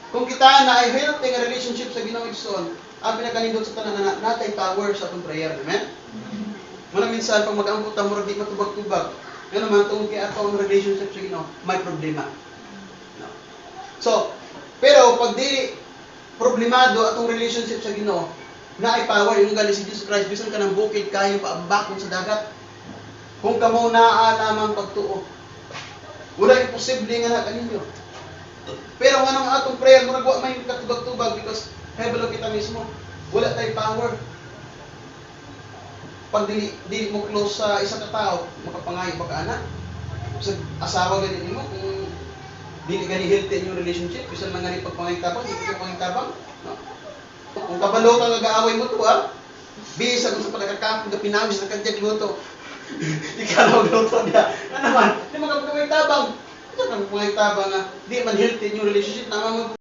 Kung kita naay healthy nga relationship sa Ginoo, igsoon, ang pinakanindot sa tanan na natay power sa atong prayer. Amen? Muna minsan pag mag-ampo ta, murag di matubag-tubag. Nga naman tungod kay ato ang relationship sa Ginoo may problema. No. So, pero pag dili problemado atong relationship sa Ginoo, naay power yung gali si Jesus Christ, bisan ka ng bukid kayo paambakon sa dagat. Kung kamo naa lamang pagtuo. Wala imposible nga na kaninyo. Pero nga nang atong prayer murag wa may katubag-tubag because kabalo kita mismo. Wala tay power. Pag dili mo close sa isa ka tao, makapangayo ba ka ana? Sa asawa gani nimo, kung dili gani healthy inyong relationship, bisan man gani pagpangayong tabang, di ka pangayong tabang. No? Kung kabalo ka nga gaaway mo to, ah, bisa kung sa palagakapon, ga pinawis na kadyag luto. Di ka na magluto niya. Ano naman, di mo ka pangayong tabang. Di ka pangayong tabang nga, di man healthy inyong relationship, naman mo